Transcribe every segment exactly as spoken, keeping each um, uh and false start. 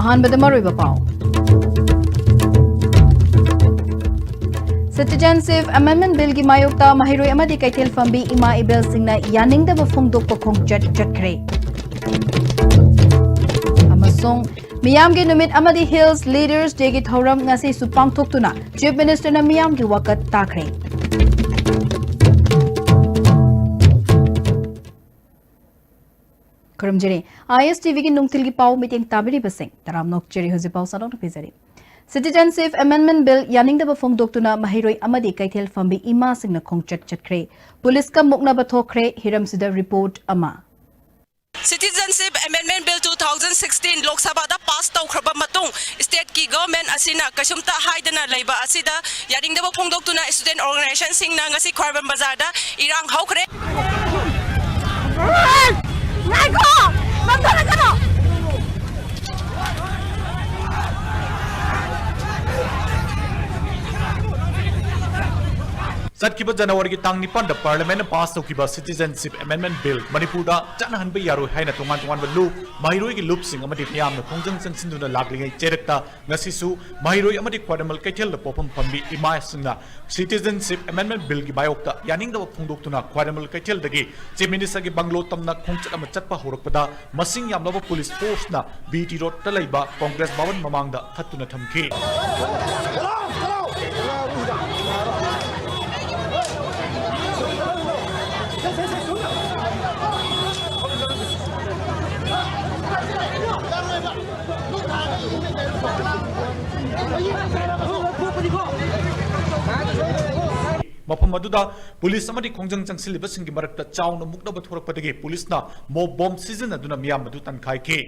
ꯑꯍꯥꯟꯕꯗ ꯃꯔꯨꯑꯣꯏꯕ ꯄꯥꯎ꯫ Citizenship Amendment Billꯒꯤ ꯃꯥꯌꯣꯛꯇ ꯃꯍꯩꯔꯣꯏ ꯑꯃꯗꯤ ꯀꯩꯊꯦꯜ ꯐꯝꯕꯤ ꯏꯃꯥ ꯏꯕꯦꯜꯁꯤꯡꯅ ꯌꯥꯅꯤꯡꯗꯕ ꯐꯣꯡꯗꯣꯛꯄ ꯈꯣꯡꯆꯠ ꯆꯠꯈ꯭ꯔꯦ꯫ ꯑꯃꯁꯨꯡ ꯃꯤꯌꯥꯝꯒꯤ ꯅꯨꯃꯤꯠ ꯑꯃꯗꯤ Hills Leaders Dayꯒꯤ ꯊꯧꯔꯝ ꯉꯁꯤꯁꯨ ꯄꯥꯡꯊꯣꯛꯇꯨꯅ Chief Ministerꯅ ꯃꯤꯌꯥꯝꯒꯤ ꯋꯥꯀꯠ ꯇꯥꯈ꯭ꯔꯦ꯫ ꯈꯨꯔꯨꯝꯖꯔꯤ꯫ ISTVꯒꯤ ꯅꯨꯡꯊꯤꯜꯒꯤ ꯄꯥꯎ ꯃꯤꯠꯌꯦꯡ ꯇꯥꯕꯤꯔꯤꯕꯁꯤꯡ ꯇꯔꯥꯝꯅ ꯑꯣꯛꯆꯔꯤ꯫ ꯍꯧꯖꯤꯛ ꯄꯥꯎ ꯁꯟꯗꯣꯛꯅ ꯄꯤꯖꯔꯤ꯫ Citizenship Amendment Bill ꯌꯥꯅꯤꯡꯗꯕ ꯐꯣꯡꯗꯣꯛꯇꯨꯅ ꯃꯍꯩꯔꯣꯏ ꯑꯃꯗꯤ ꯀꯩꯊꯦꯜ ꯐꯝꯕꯤ ꯏꯃꯥꯁꯤꯡꯅ ꯈꯣꯡꯆꯠ ꯆꯠꯈ꯭ꯔꯦ꯫ ꯄꯨꯂꯤꯁꯀ ꯃꯨꯛꯅꯕ ꯊꯣꯛꯈ꯭ꯔꯦ꯫ ꯍꯤꯔꯝꯁꯤꯗ report ꯑꯃ꯫ Citizenship Amendment Bill two thousand sixteen ꯂꯣꯛ ꯁꯚꯥꯗ pass ꯇꯧꯈ꯭ꯔꯕ ꯃꯇꯨꯡ, stateꯀꯤ government ꯑꯁꯤꯅ ꯀꯩꯁꯨꯝꯇ ꯍꯥꯏꯗꯅ ꯂꯩꯕ ꯑꯁꯤꯗ ꯌꯥꯅꯤꯡꯗꯕ ꯐꯣꯡꯗꯣꯛꯇꯨꯅ student organizationꯁꯤꯡꯅ ꯉꯁꯤ ꯈ꯭ꯋꯥꯏꯔꯝꯕꯟ ꯕꯖꯥꯔꯗ ꯏꯔꯥꯡ ꯍꯧꯈ꯭ꯔꯦ꯫ ꯉꯥꯏꯈꯣ! ꯅꯝꯊꯔꯛꯀꯅꯣ! ꯆꯠꯈꯤꯕ ꯖꯅꯋꯥꯔꯤꯒꯤ ꯇꯥꯡ ꯅꯤꯄꯥꯟꯗ Parliamentꯅ pass ꯇꯧꯈꯤꯕ Citizenship Amendment Bill ꯃꯅꯤꯄꯨꯔꯗ ꯆꯠꯅꯍꯟꯕ ꯌꯥꯔꯣꯏ ꯍꯥꯏꯅ ꯇꯣꯉꯥꯟ ꯇꯣꯉꯥꯟꯕ ꯂꯨꯞ, ꯃꯍꯩꯔꯣꯏꯒꯤ ꯂꯨꯞꯁꯤꯡ ꯑꯃꯗꯤ ꯃꯤꯌꯥꯝꯅ ꯈꯣꯡꯖꯪ ꯆꯪꯁꯤꯟꯗꯨꯅ ꯂꯥꯛꯂꯤꯉꯩ ꯆꯩꯔꯛꯇ ꯉꯁꯤꯁꯨ ꯃꯍꯩꯔꯣꯏ ꯑꯃꯗꯤ ꯈ꯭ꯋꯥꯏꯔꯝꯕꯟ ꯀꯩꯊꯦꯜꯗ ꯄꯣꯠꯐꯝ ꯐꯝꯕꯤ ꯏꯃꯥꯁꯤꯡꯅ Citizenship Amendment Billꯒꯤ ꯃꯥꯌꯣꯛꯇ ꯌꯥꯅꯤꯡꯗꯕ ꯐꯣꯡꯗꯣꯛꯇꯨꯅ ꯈ꯭ꯋꯥꯏꯔꯝꯕꯟ ꯀꯩꯊꯦꯜꯗꯒꯤ Chief Ministerꯒꯤ bungalow ꯇꯝꯅ ꯈꯣꯡꯆꯠ ꯑꯃ ꯆꯠꯄ ꯍꯧꯔꯛꯄꯗ ꯃꯁꯤꯡ ꯌꯥꯝꯂꯕ police forceꯅ B T Roadꯇ ꯂꯩꯕ Congress Bhavan ꯃꯃꯥꯡꯗ ꯊꯠꯇꯨꯅ ꯊꯝꯈꯤ꯫ ꯃꯐꯝ ꯑꯗꯨꯗ police ꯑꯃꯗꯤ ꯈꯣꯡꯖꯪ ꯆꯪꯁꯤꯜꯂꯤꯕꯁꯤꯡꯒꯤ ꯃꯔꯛꯇ ꯆꯥꯎꯅ ꯃꯨꯛꯅꯕ ꯊꯣꯔꯛꯄꯗꯒꯤ policeꯅ mob bomb ꯁꯤꯖꯤꯟꯅꯗꯨꯅ ꯃꯤꯌꯥꯝ ꯑꯗꯨ ꯇꯟꯈꯥꯏꯈꯤ꯫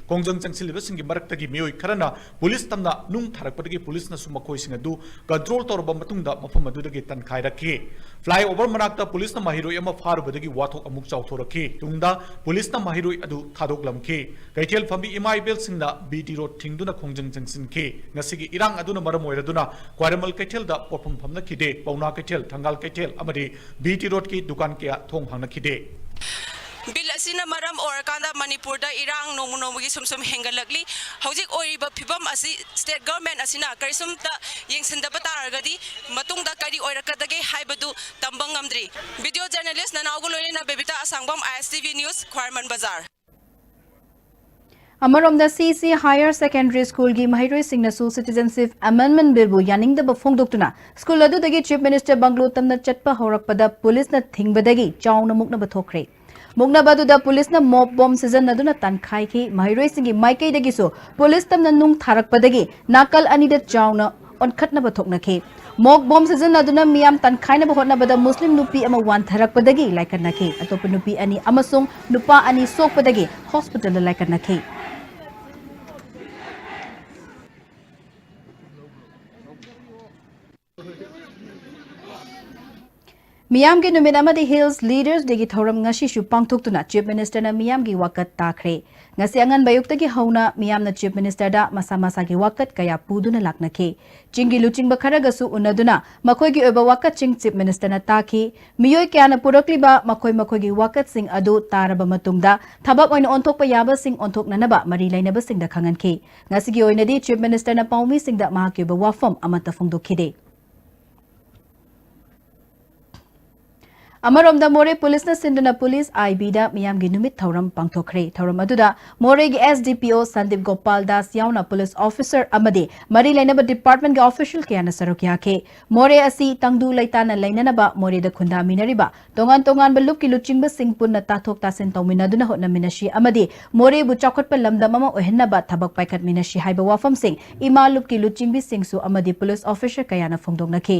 ꯈꯣꯡꯖꯪ ꯆꯪꯁꯤꯜꯂꯤꯕꯁꯤꯡꯒꯤ ꯃꯔꯛꯇꯒꯤ ꯃꯤꯑꯣꯏ ꯈꯔꯅ ꯄꯨꯂꯤꯁ ꯇꯝꯅ ꯅꯨꯡ ꯊꯥꯔꯛꯄꯗꯒꯤ ꯄꯨꯂꯤꯁꯅꯁꯨ ꯃꯈꯣꯏꯁꯤꯡ ꯑꯗꯨ ꯀꯟꯇ꯭ꯔꯣꯜ ꯇꯧꯔꯕ ꯃꯇꯨꯡꯗ ꯃꯐꯝ ꯑꯗꯨꯗꯒꯤ ꯇꯟꯈꯥꯏꯔꯛꯈꯤ꯫ ꯐ꯭ꯂꯥꯏꯑꯣꯚꯔ ꯃꯅꯥꯛꯇ ꯄꯨꯂꯤꯁꯅ ꯃꯍꯩꯔꯣꯏ ꯑꯃ ꯐꯥꯔꯨꯕꯗꯒꯤ ꯋꯥꯊꯣꯛ ꯑꯃꯨꯛ ꯆꯥꯎꯊꯣꯔꯛꯈꯤ꯫ ꯇꯨꯡꯗ ꯄꯨꯂꯤꯁꯅ ꯃꯍꯩꯔꯣꯏ ꯑꯗꯨ ꯊꯥꯗꯣꯛꯂꯝꯈꯤ꯫ ꯀꯩꯊꯦꯜ ꯐꯝꯕꯤ ꯏꯃꯥ ꯏꯕꯦꯜꯁꯤꯡꯅ ꯕꯤ ꯇꯤ ꯔꯣꯗ ꯊꯤꯡꯗꯨꯅ ꯈꯣꯡꯖꯪ ꯆꯪꯁꯤꯟꯈꯤ꯫ ꯉꯁꯤꯒꯤ ꯏꯔꯥꯡ ꯑꯗꯨꯅ ꯃꯔꯝ ꯑꯣꯏꯔꯗꯨꯅ ꯈ꯭ꯋꯥꯏꯔꯝꯕꯟ ꯀꯩꯊꯦꯜꯗ ꯄꯣꯠꯐꯝ ꯐꯝꯅꯈꯤꯗꯦ꯫ ꯄꯥꯎꯅꯥ ꯀꯩꯊꯦꯜ, ꯊꯪꯒꯥꯜ ꯀꯩꯊꯦꯜ ꯑꯃꯗꯤ ꯕꯤ ꯇꯤ ꯔꯣꯗꯀꯤ ꯗꯨꯀꯥꯟ ꯀꯌꯥ ꯊꯣꯡ ꯍꯥꯡꯅꯈꯤꯗꯦ꯫ ꯕꯤꯜ ꯑꯁꯤꯅ ꯃꯔꯝ ꯑꯣꯏꯔꯀꯥꯟꯗ ꯃꯅꯤꯄꯨꯔꯗ ꯏꯔꯥꯡ ꯅꯣꯡꯃ ꯅꯣꯡꯃꯒꯤ ꯁꯨꯝ ꯁꯨꯝ ꯍꯦꯟꯒꯠꯂꯛꯂꯤ꯫ ꯍꯧꯖꯤꯛ ꯑꯣꯏꯔꯤꯕ ꯐꯤꯕꯝ ꯑꯁꯤ ꯁ꯭ꯇꯦꯠ ꯒꯚꯔꯟꯃꯦꯟꯠ ꯑꯁꯤꯅ ꯀꯔꯤꯁꯨꯝꯇ ꯌꯦꯡꯁꯤꯟꯗꯕ ꯇꯥꯔꯒꯗꯤ ꯃꯇꯨꯡꯗ ꯀꯔꯤ ꯑꯣꯏꯔꯛꯀꯗꯒꯦ ꯍꯥꯏꯕꯗꯨ ꯇꯝꯕ ꯉꯝꯗ꯭ꯔꯤ꯫ ꯚꯤꯗꯤꯑꯣ ꯖꯔꯅꯦꯂꯤꯁ ꯅꯅꯥꯎꯒ ꯂꯣꯏꯅꯅ ꯕꯦꯕꯤꯇꯥ ꯑꯁꯥꯡꯕꯝ, ꯑꯥꯏ ꯑꯦꯁ ꯇꯤ ꯚꯤ ꯅ꯭ꯌꯨꯁ, ꯈ꯭ꯋꯥꯏꯔꯝꯕꯟ ꯕꯖꯥꯔ꯫ ꯑꯃꯔꯣꯝꯗ, ꯁꯤ ꯁꯤ ꯍꯥꯌꯔ ꯁꯦꯀꯦꯟꯗꯔꯤ ꯁ꯭ꯀꯨꯜꯒꯤ ꯃꯍꯩꯔꯣꯏꯁꯤꯡꯅꯁꯨ Citizenship Amendment ꯕꯤꯜꯕꯨ ꯌꯥꯅꯤꯡꯗꯕ ꯐꯣꯡꯗꯣꯛꯇꯨꯅ ꯁ꯭ꯀꯨꯜ ꯑꯗꯨꯗꯒꯤ ꯆꯤꯐ ꯃꯤꯅꯤꯁꯇꯔ ꯕꯪꯒ꯭ꯂꯣ ꯇꯝꯅ ꯆꯠꯄ ꯍꯧꯔꯛꯄꯗ ꯄꯨꯂꯤꯁꯅ ꯊꯤꯡꯕꯗꯒꯤ ꯆꯥꯎꯅ ꯃꯨꯛꯅꯕ ꯊꯣꯛꯈ꯭ꯔꯦ꯫ ꯃꯨꯛꯅꯕ ꯑꯗꯨꯗ ꯄꯨꯂꯤꯁꯅ ꯃꯣꯞ ꯕꯣꯝ ꯁꯤꯖꯤꯟꯅꯗꯨꯅ ꯇꯥꯟꯈꯥꯏꯈꯤ꯫ ꯃꯍꯩꯔꯣꯏꯁꯤꯡꯒꯤ ꯃꯥꯏꯀꯩꯗꯒꯤꯁꯨ ꯄꯨꯂꯤꯁ ꯇꯝꯅ ꯅꯨꯡ ꯊꯥꯔꯛꯄꯗꯒꯤ ꯅꯥꯀꯜ ꯑꯅꯤꯗ ꯆꯥꯎꯅ ꯑꯣꯟꯈꯠꯅꯕ ꯊꯣꯛꯅꯈꯤ꯫ ꯃꯣꯞ ꯕꯣꯝ ꯁꯤꯖꯤꯟꯅꯗꯨꯅ ꯃꯤꯌꯥꯝ ꯇꯥꯟꯈꯥꯏꯅꯕ ꯍꯣꯠꯅꯕꯗ ꯃꯨꯁꯂꯤꯝ ꯅꯨꯄꯤ ꯑꯃ ꯋꯥꯟꯊꯔꯛꯄꯗꯒꯤ ꯂꯥꯏꯀꯠꯅꯈꯤ꯫ ꯑꯇꯣꯞꯄ ꯅꯨꯄꯤ ꯑꯅꯤ ꯑꯃꯁꯨꯡ ꯅꯨꯄꯥ ꯑꯅꯤ ꯁꯣꯛꯄꯗꯒꯤ ꯍꯣꯁꯄꯤꯇꯥꯜꯗ ꯂꯥꯏꯀꯠꯅꯈꯤ꯫ ꯃꯤꯌꯥꯝꯒꯤ ꯅꯨꯃꯤꯠ ꯑꯃꯗꯤ ꯍꯤꯜꯁ ꯂꯤꯗꯔꯁ ꯗꯦꯒꯤ ꯊꯧꯔꯝ ꯉꯁꯤꯁꯨ ꯄꯥꯡꯊꯣꯛꯇꯨꯅ ꯆꯤꯐ ꯃꯤꯅꯤꯁꯇꯔꯅ ꯃꯤꯌꯥꯝꯒꯤ ꯋꯥꯀꯠ ꯇꯥꯈ꯭ꯔꯦ꯫ ꯉꯁꯤ ꯑꯉꯟꯕ ꯑꯌꯨꯛꯇꯒꯤ ꯍꯧꯅ ꯃꯤꯌꯥꯝꯅ ꯆꯤꯐ ꯃꯤꯅꯤꯁꯇꯔꯗ ꯃꯁꯥ ꯃꯁꯥꯒꯤ ꯋꯥꯀꯠ ꯀꯌꯥ ꯄꯨꯗꯨꯅ ꯂꯥꯛꯅꯈꯤ꯫ ꯆꯤꯡꯒꯤ ꯂꯨꯆꯤꯡꯕ ꯈꯔꯒꯁꯨ ꯎꯅꯗꯨꯅ ꯃꯈꯣꯏꯒꯤ ꯑꯣꯏꯕ ꯋꯥꯀꯠꯁꯤꯡ ꯆꯤꯐ ꯃꯤꯅꯤꯁꯇꯔꯅ ꯇꯥꯈꯤ꯫ ꯃꯤꯑꯣꯏ ꯀꯌꯥꯅ ꯄꯨꯔꯛꯂꯤꯕ ꯃꯈꯣꯏ ꯃꯈꯣꯏꯒꯤ ꯋꯥꯀꯠꯁꯤꯡ ꯑꯗꯨ ꯇꯥꯔꯕ ꯃꯇꯨꯡꯗ ꯊꯕꯛ ꯑꯣꯏꯅ ꯑꯣꯟꯊꯣꯛꯄ ꯌꯥꯕꯁꯤꯡ ꯑꯣꯟꯊꯣꯛꯅꯅꯕ ꯃꯔꯤ ꯂꯩꯅꯕꯁꯤꯡꯗ ꯈꯪꯍꯟꯈꯤ꯫ ꯉꯁꯤꯒꯤ ꯑꯣꯏꯅꯗꯤ ꯆꯤꯐ ꯃꯤꯅꯤꯁꯇꯔꯅ ꯄꯥꯎꯃꯤꯁꯤꯡꯗ ꯃꯍꯥꯛꯀꯤ ꯑꯣꯏꯕ ꯋꯥꯐꯝ ꯑꯃꯠꯇ ꯐꯣꯡꯗꯣꯛꯈꯤꯗꯦ꯫ ꯑꯃꯔꯣꯝꯗ ꯃꯣꯔꯦ ꯄꯨꯂꯤꯁꯅ ꯁꯤꯟꯗꯨꯅ ꯄꯨꯂꯤꯁ ꯑꯥꯏ ꯕꯤꯗ ꯃꯤꯌꯥꯝꯒꯤ ꯅꯨꯃꯤꯠ ꯊꯧꯔꯝ ꯄꯥꯡꯊꯣꯛꯈ꯭ꯔꯦ꯫ ꯊꯧꯔꯝ ꯑꯗꯨꯗ ꯃꯣꯔꯦꯒꯤ ꯑꯦꯁ ꯗꯤ ꯄꯤ ꯑꯣ ꯁꯟꯗꯤꯞ ꯒꯣꯄꯥꯜ ꯗꯥꯁ ꯌꯥꯎꯅ ꯄꯨꯂꯤꯁ ꯑꯣꯐꯤꯁꯔ ꯑꯃꯗꯤ ꯃꯔꯤ ꯂꯩꯅꯕ ꯗꯤꯄꯥꯔꯠꯃꯦꯟꯒꯤ ꯑꯣꯐꯤꯁꯤꯌꯦꯜ ꯀꯌꯥꯅ ꯁꯔꯨꯛ ꯌꯥꯈꯤ꯫ ꯃꯣꯔꯦ ꯑꯁꯤ ꯇꯪꯗꯨ ꯂꯩꯇꯥꯅ ꯂꯩꯅꯅꯕ ꯃꯣꯔꯦꯗ ꯈꯨꯟꯗꯥꯃꯤꯟꯅꯔꯤꯕ ꯇꯣꯉꯥꯟ ꯇꯣꯉꯥꯟꯕ ꯂꯨꯞꯀꯤ ꯂꯨꯆꯤꯡꯕꯁꯤꯡ ꯄꯨꯟꯅ ꯇꯥꯊꯣꯛ ꯇꯥꯁꯤꯟ ꯇꯧꯃꯤꯟꯅꯗꯨꯅ ꯍꯣꯠꯅꯃꯤꯟꯅꯁꯤ ꯑꯃꯗꯤ ꯃꯣꯔꯦꯕꯨ ꯆꯥꯎꯈꯠꯄ ꯂꯝꯗꯝ ꯑꯃ ꯑꯣꯏꯍꯟꯅꯕ ꯊꯕꯛ ꯄꯥꯏꯈꯠꯃꯤꯟꯅꯁꯤ ꯍꯥꯏꯕ ꯋꯥꯐꯝꯁꯤꯡ ꯏꯃꯥ ꯂꯨꯞꯀꯤ ꯂꯨꯆꯤꯡꯕꯤꯁꯤꯡꯁꯨ ꯑꯃꯗꯤ ꯄꯨꯂꯤꯁ ꯑꯣꯐꯤꯁꯔ ꯀꯌꯥꯅ ꯐꯣꯡꯗꯣꯛꯅꯈꯤ꯫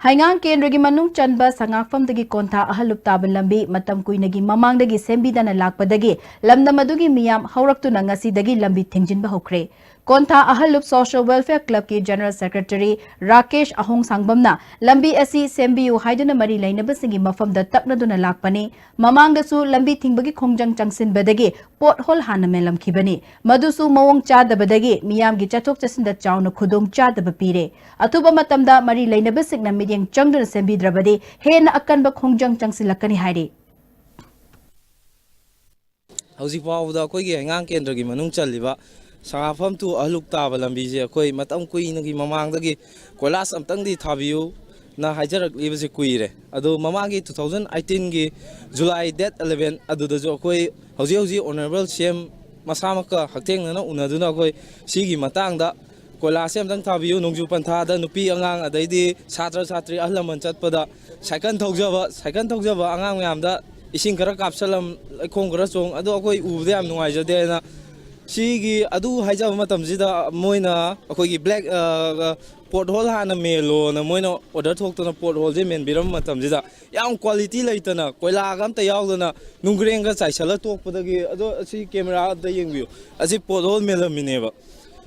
ꯍꯩꯉꯥꯡ ꯀꯦꯟꯗ꯭ꯔꯒꯤ ꯃꯅꯨꯡ ꯆꯟꯕ ꯁꯉꯥꯛꯐꯝꯗꯒꯤ ꯀꯣꯟꯊꯥ ꯑꯍꯜꯂꯨꯞ ꯇꯥꯕ ꯂꯝꯕꯤ ꯃꯇꯝ ꯀꯨꯏꯅꯒꯤ ꯃꯃꯥꯡꯗꯒꯤ ꯁꯦꯝꯕꯤꯗꯅ ꯂꯥꯛꯄꯗꯒꯤ ꯂꯝꯗꯝ ꯑꯗꯨꯒꯤ ꯃꯤꯌꯥꯝ ꯍꯧꯔꯛꯇꯨꯅ ꯉꯁꯤꯗꯒꯤ ꯂꯝꯕꯤ ꯊꯤꯡꯖꯤꯟꯕ ꯍꯧꯈ꯭ꯔꯦ꯫ ꯀꯣꯟꯊꯥ ꯑꯍꯜꯂꯨꯞ ꯁꯣꯁꯤꯌꯦꯜ ꯋꯦꯜꯐꯤꯌꯔ ꯀ꯭ꯂꯕꯀꯤ ꯖꯦꯅꯔꯦꯜ ꯁꯦꯀ꯭ꯔꯦꯇꯔꯤ ꯔꯥꯀꯦꯁ ꯑꯍꯣꯡꯁꯥꯡꯕꯝꯅ ꯂꯝꯕꯤ ꯑꯁꯤ ꯁꯦꯝꯕꯤꯌꯨ ꯍꯥꯏꯗꯨꯅ ꯃꯔꯤ ꯂꯩꯅꯕꯁꯤꯡꯒꯤ ꯃꯐꯝꯗ ꯇꯛꯅꯗꯨꯅ ꯂꯥꯛꯄꯅꯤ꯫ ꯃꯃꯥꯡꯗꯁꯨ ꯂꯝꯕꯤ ꯊꯤꯡꯕꯒꯤ ꯈꯣꯡꯖꯪ ꯆꯪꯁꯤꯟꯕꯗꯒꯤ ꯄꯣꯠ ꯍꯣꯜ ꯍꯥꯟꯅ ꯃꯦꯜꯂꯝꯈꯤꯕꯅꯤ꯫ ꯃꯗꯨꯁꯨ ꯃꯑꯣꯡ ꯆꯥꯗꯕꯗꯒꯤ ꯃꯤꯌꯥꯝꯒꯤ ꯆꯠꯊꯣꯛ ꯆꯠꯁꯤꯟꯗ ꯆꯥꯎꯅ ꯈꯨꯗꯣꯡ ꯆꯥꯗꯕ ꯄꯤꯔꯦ꯫ ꯑꯊꯨꯕ ꯃꯇꯝꯗ ꯃꯔꯤ ꯂꯩꯅꯕꯁꯤꯡꯅ ꯃꯤꯠꯌꯦꯡ ꯆꯪꯗꯨꯅ ꯁꯦꯝꯕꯤꯗ꯭ꯔꯕꯗꯤ ꯍꯦꯟꯅ ꯑꯀꯟꯕ ꯈꯣꯡꯖꯪ ꯆꯪꯁꯤꯜꯂꯛꯀꯅꯤ ꯍꯥꯏꯔꯤ꯫ ꯍꯧꯖꯤꯛ ꯐꯥꯎꯕꯗ ꯑꯩꯈꯣꯏꯒꯤ ꯍꯩꯉꯥꯡ ꯀꯦꯟꯗ꯭ꯔꯒꯤ ꯃꯅꯨꯡ ꯆꯜꯂꯤꯕ ꯁꯉꯥꯐꯝ to ꯑꯍꯜꯂꯨꯞ ꯇꯥꯕ ꯂꯝꯕꯤꯁꯦ ꯑꯩꯈꯣꯏ ꯃꯇꯝ ꯀꯨꯏꯅꯒꯤ ꯃꯃꯥꯡꯗꯒꯤ ꯀꯣꯏꯂꯥꯁ ꯑꯝꯇꯪꯗꯤ ꯊꯥꯕꯤꯌꯨꯅ ꯍꯥꯏꯖꯔꯛꯂꯤꯕꯁꯦ ꯀꯨꯏꯔꯦ꯫ ꯑꯗꯣ ꯃꯃꯥꯡꯒꯤ two thousand eighteen ꯒꯤ July date eleven ꯑꯗꯨꯗꯁꯨ ꯑꯩꯈꯣꯏ ꯍꯧꯖꯤꯛ ꯍꯧꯖꯤꯛ ꯑꯣꯅꯔꯦꯕꯜ ꯁꯤ ꯑꯦꯝ ꯃꯁꯥꯃꯛꯀ ꯍꯛꯊꯦꯡꯅꯅ ꯎꯅꯗꯨꯅ ꯑꯩꯈꯣꯏ ꯁꯤꯒꯤ ꯃꯇꯥꯡꯗ ꯀꯣꯏꯂꯥꯁꯁꯦ ꯑꯝꯇꯪ ꯊꯥꯕꯤꯌꯨ, ꯅꯣꯡꯖꯨ ꯄꯟꯊꯥꯗ ꯅꯨꯄꯤ ꯑꯉꯥꯡ ꯑꯗꯩꯗꯤ ꯁꯥꯇ꯭ꯔ ꯁꯥꯇ꯭ꯔꯤ ꯑꯍꯜ ꯂꯃꯟ ꯆꯠꯄꯗ ꯁꯥꯏꯀꯜ ꯊꯧꯖꯕ, ꯁꯥꯏꯀꯜ ꯊꯧꯖꯕ ꯑꯉꯥꯡ ꯃꯌꯥꯝꯗ ꯏꯁꯤꯡ ꯈꯔ ꯀꯥꯞꯁꯜꯂꯝ, ꯂꯩꯈꯣꯝ ꯈꯔ ꯆꯣꯡ, ꯑꯗꯣ ꯑꯩꯈꯣꯏ ꯎꯕꯗ ꯌꯥꯝ ꯅꯨꯡꯉꯥꯏꯖꯗꯦ ꯍꯥꯏꯅ ꯁꯤꯒꯤ ꯑꯗꯨ ꯍꯥꯏꯖꯕ ꯃꯇꯝꯁꯤꯗ ꯃꯣꯏꯅ ꯑꯩꯈꯣꯏꯒꯤ ꯕ꯭ꯂꯦꯛ, ꯑ, ꯄꯣꯠ ꯍꯣꯜ ꯍꯥꯟꯅ ꯃꯦꯜꯂꯣꯅ ꯃꯣꯏꯅ ꯑꯣꯔꯗꯔ ꯊꯣꯛꯇꯅ ꯄꯣꯠ ꯍꯣꯜꯁꯦ ꯃꯦꯟꯕꯤꯔꯝꯕ ꯃꯇꯝꯁꯤꯗ ꯌꯥꯝ ꯀ꯭ꯋꯥꯂꯤꯇꯤ ꯂꯩꯇꯅ, ꯀꯣꯏꯂꯥꯒ ꯑꯝꯇ ꯌꯥꯎꯗꯅ, ꯅꯨꯡꯒ꯭ꯔꯦꯡꯒ ꯆꯥꯏꯁꯜꯂ ꯇꯣꯛꯄꯗꯒꯤ, ꯑꯗꯣ ꯑꯁꯤ ꯀꯦꯃꯦꯔꯥ ꯑꯝꯇ ꯌꯦꯡꯕꯤꯌꯨ, ꯑꯁꯤ ꯄꯣꯠ ꯍꯣꯜ ꯃꯦꯜꯂꯝꯃꯤꯅꯦꯕ꯫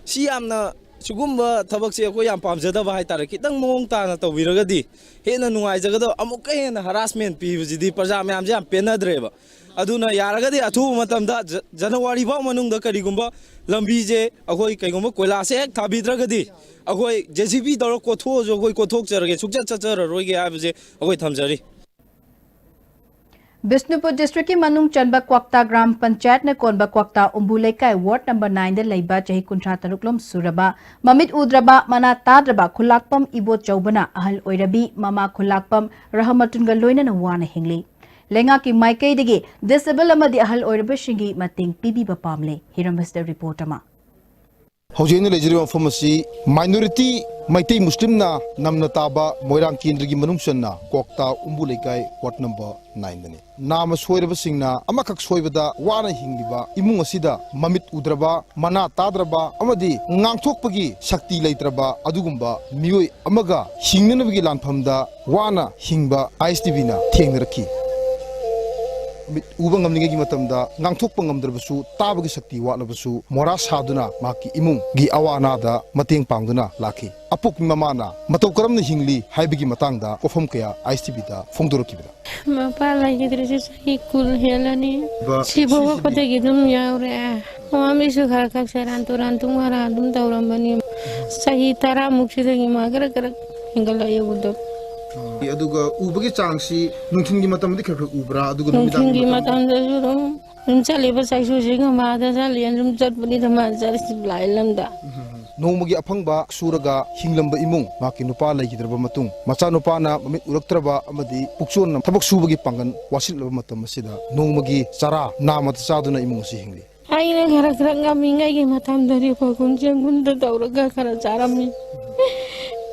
ꯁꯤ ꯌꯥꯝꯅ, ꯁꯤꯒꯨꯝꯕ ꯊꯕꯛꯁꯦ ꯑꯩꯈꯣꯏ ꯌꯥꯝ ꯄꯥꯝꯖꯗꯕ ꯍꯥꯏꯇꯥꯔꯦ꯫ ꯈꯤꯇꯪ ꯃꯑꯣꯡ ꯇꯥꯅ ꯇꯧꯕꯤꯔꯒꯗꯤ ꯍꯦꯟꯅ ꯅꯨꯡꯉꯥꯏꯖꯒꯗꯕ꯫ ꯑꯃꯨꯛꯀ ꯍꯦꯟꯅ ꯍꯔꯥꯁꯃꯦꯟ ꯄꯤꯕꯁꯤꯗꯤ ꯄ꯭ꯔꯖꯥ ꯃꯌꯥꯝꯁꯦ ꯌꯥꯝ ꯄꯦꯟꯅꯗ꯭ꯔꯦꯕ꯫ ꯑꯗꯨꯅ ꯌꯥꯔꯒꯗꯤ ꯑꯊꯨꯕ ꯃꯇꯝꯗ ꯖ-, ꯖꯅꯋꯥꯔꯤ ꯐꯥꯎ ꯃꯅꯨꯡꯗ ꯀꯔꯤꯒꯨꯝꯕ ꯂꯝꯕꯤꯁꯦ ꯑꯩꯈꯣꯏ ꯀꯩꯒꯨꯝꯕ ꯀꯣꯏꯂꯥꯁꯦ ꯍꯦꯛ ꯊꯥꯕꯤꯗ꯭ꯔꯒꯗꯤ ꯑꯩꯈꯣꯏ J C B ꯇꯧꯔ ꯀꯣꯊꯣꯛꯑꯁꯨ ꯑꯩꯈꯣꯏ ꯀꯣꯊꯣꯛꯆꯔꯒꯦ, ꯁꯨꯡꯆꯠ ꯆꯠꯆꯔꯔꯣꯏꯒꯦ ꯍꯥꯏꯕꯁꯦ ꯑꯩꯈꯣꯏ ꯊꯝꯖꯔꯤ꯫ ꯕꯤꯁꯅꯨꯄꯨꯔ ꯗꯤꯁꯇ꯭ꯔꯤꯛꯀꯤ ꯃꯅꯨꯡ ꯆꯟꯕ ꯀ꯭ꯋꯥꯛꯇꯥ ꯒ꯭ꯔꯥꯝ ꯄꯟꯆꯥꯌꯠꯅ ꯀꯣꯟꯕ ꯀ꯭ꯋꯥꯛꯇꯥ ꯎꯝꯕꯨ ꯂꯩꯀꯥꯏ ꯋꯥꯔꯗ ꯅꯝꯕꯔ nine ꯗ ꯂꯩꯕ ꯆꯍꯤ ꯀꯨꯟꯊ꯭ꯔꯥ ꯇꯔꯨꯛ ꯂꯣꯝ ꯁꯨꯔꯕ, ꯃꯃꯤꯠ ꯎꯗ꯭ꯔꯕ, ꯃꯅꯥ ꯇꯥꯗ꯭ꯔꯕ ꯈꯨꯂꯥꯛꯄꯝ ꯏꯕꯣꯆꯧꯕꯅ ꯑꯍꯜ ꯑꯣꯏꯔꯕꯤ ꯃꯃꯥ ꯈꯨꯂꯥꯛꯄꯝ ꯔꯍꯃꯇꯨꯟꯒ ꯂꯣꯏꯅꯅ ꯋꯥꯅ ꯍꯤꯡꯂꯤ꯫ ꯂꯩꯉꯥꯛꯀꯤ ꯃꯥꯏꯀꯩꯗꯒꯤ ꯗꯤꯁꯦꯕꯜ ꯑꯃꯗꯤ ꯑꯍꯜ ꯑꯣꯏꯔꯕꯁꯤꯡꯒꯤ ꯃꯇꯦꯡ ꯄꯤꯕꯤꯕ ꯄꯥꯝꯂꯦ꯫ ꯍꯤꯔꯝꯕꯁꯇ ꯔꯤꯄꯣꯔꯠ ꯑꯃ꯫ ꯍꯧꯖꯤꯛ ꯑꯩꯅ ꯂꯩꯖꯔꯤꯕ ꯃꯐꯝ ꯑꯁꯤ minority ꯃꯩꯇꯩ ꯃꯨꯁꯂꯤꯝꯅ ꯅꯝꯅ ꯇꯥꯕ ꯃꯣꯏꯔꯥꯡ ꯀꯦꯟꯗ꯭ꯔꯒꯤ ꯃꯅꯨꯡ ꯆꯟꯅ ꯀ꯭ꯋꯥꯛꯇꯥ ꯎꯝꯕꯨ ꯂꯩꯀꯥꯏ ward number nine ꯗꯅꯤ꯫ ꯅꯥꯃ ꯁꯣꯏꯔꯕꯁꯤꯡꯅ ꯑꯃꯈꯛ ꯁꯣꯏꯕꯗ ꯋꯥꯅ ꯍꯤꯡꯂꯤꯕ ꯏꯃꯨꯡ ꯑꯁꯤꯗ ꯃꯃꯤꯠ ꯎꯗ꯭ꯔꯕ, ꯃꯅꯥ ꯇꯥꯗ꯭ꯔꯕ ꯑꯃꯗꯤ ꯉꯥꯡꯊꯣꯛꯄꯒꯤ ꯁꯛꯇꯤ ꯂꯩꯇ꯭ꯔꯕ ꯑꯗꯨꯒꯨꯝꯕ ꯃꯤꯑꯣꯏ ꯑꯃꯒ ꯍꯤꯡꯅꯅꯕꯒꯤ ꯂꯥꯟꯐꯝꯗ ꯋꯥꯅ ꯍꯤꯡꯕ ISTVꯅ ꯊꯦꯡꯅꯔꯛꯈꯤ꯫ ꯃꯤꯠ ꯎꯕ ꯉꯝꯂꯤꯉꯩꯒꯤ ꯃꯇꯝꯗ ꯉꯥꯡꯊꯣꯛꯄ ꯉꯝꯗ꯭ꯔꯕꯁꯨ, ꯇꯥꯕꯒꯤ ꯁꯛꯇꯤ ꯋꯥꯠꯂꯕꯁꯨ, ꯃꯣꯔꯥ ꯁꯥꯗꯨꯅ ꯃꯍꯥꯛꯀꯤ ꯏꯃꯨꯡꯒꯤ ꯑꯋꯥ ꯑꯅꯥꯗ ꯃꯇꯦꯡ ꯄꯥꯡꯗꯨꯅ ꯂꯥꯛꯈꯤ꯫ ꯑꯄꯣꯛꯄꯤ ꯃꯃꯥꯅ ꯃꯇꯧ ꯀꯔꯝꯅ ꯍꯤꯡꯂꯤ ꯍꯥꯏꯕꯒꯤ ꯃꯇꯥꯡꯗ ꯋꯥꯐꯝ ꯀꯌꯥ ISTVꯗ ꯐꯣꯡꯗꯣꯔꯛꯈꯤꯕꯗ, ꯃꯄꯥ ꯂꯩꯈꯤꯗ꯭ꯔꯤꯁꯦ ꯆꯍꯤ ꯀꯨꯟ ꯍꯦꯜꯂꯅꯤ꯫ ꯕ-, ꯁꯤ ꯁꯤꯁꯤꯗꯤ ꯄꯣꯛꯂꯛꯄꯗꯒꯤ ꯑꯗꯨꯝ ꯌꯥꯎꯔꯦ꯫ ꯃꯃꯤꯁꯨ ꯈꯔ ꯈꯔ ꯁꯦꯔꯥꯟ ꯇꯨꯔꯥꯟ ꯇꯨꯡ ꯃꯔꯥ ꯑꯗꯨꯝ ꯇꯧꯔꯝꯕꯅꯤ꯫ ꯆꯍꯤ ꯇꯔꯥꯃꯨꯛꯁꯤꯗꯒꯤ ꯃꯥ ꯈꯔ ꯈꯔ ꯍꯦꯟꯒꯠꯂꯛꯑꯦ ꯎꯗꯕ꯫ ꯑꯗꯨꯒ ꯎꯕꯒꯤ ꯆꯥꯡꯁꯤ ꯅꯨꯡꯊꯤꯜꯒꯤ ꯃꯇꯝꯗꯤ ꯈꯔ ꯈꯔ ꯎꯕ꯭ꯔꯥ? ꯑꯗꯨꯒ ꯅꯨꯃꯤꯗꯥꯡꯒꯤ ꯅꯨꯡꯊꯤꯜꯒꯤ ꯃꯇꯝꯗ? ꯃꯇꯝꯗꯁꯨ ꯑꯗꯨꯝ, ꯑꯗꯨꯝ ꯆꯠꯂꯤꯕ ꯆꯩꯁꯨꯁꯤꯒ ꯃꯥꯗ ꯆꯠꯂꯤ, ꯑꯗꯨꯝ ꯆꯠꯄꯅꯤꯗ ꯃꯥ ꯆꯠꯂꯤꯁꯤ ꯂꯥꯏ ꯂꯝꯗ꯫ ꯎꯝ꯫ ꯅꯣꯡꯃꯒꯤ ꯑꯐꯪꯕ ꯁꯨꯔꯒ ꯍꯤꯡꯂꯝꯕ ꯏꯃꯨꯡ, ꯃꯍꯥꯛꯀꯤ ꯅꯨꯄꯥ ꯂꯩꯈꯤꯗ꯭ꯔꯕ ꯃꯇꯨꯡ, ꯃꯆꯥꯅꯨꯄꯥꯅ ꯃꯃꯤꯠ ꯎꯔꯛꯇ꯭ꯔꯕ ꯑꯃꯗꯤ ꯄꯨꯛꯆꯣꯟꯅ ꯊꯕꯛ ꯁꯨꯕꯒꯤ ꯄꯥꯡꯒꯜ ꯋꯥꯁꯤꯜꯂꯕ ꯃꯇꯝ ꯑꯁꯤꯗ ꯅꯣꯡꯃꯒꯤ ꯆꯔꯥ ꯅꯥꯃꯇ ꯆꯥꯗꯨꯅ ꯏꯃꯨꯡ ꯑꯁꯤ ꯍꯤꯡꯂꯤ꯫ ꯑꯩꯅ ꯈꯔ ꯈꯔ ꯉꯝꯃꯤꯉꯩꯒꯤ ꯃꯇꯝꯗꯗꯤ ꯐꯧꯒꯨꯝ ꯆꯦꯡꯒꯨꯝꯗ ꯇꯧꯔꯒ ꯈꯔ ꯆꯥꯔꯝꯃꯤ꯫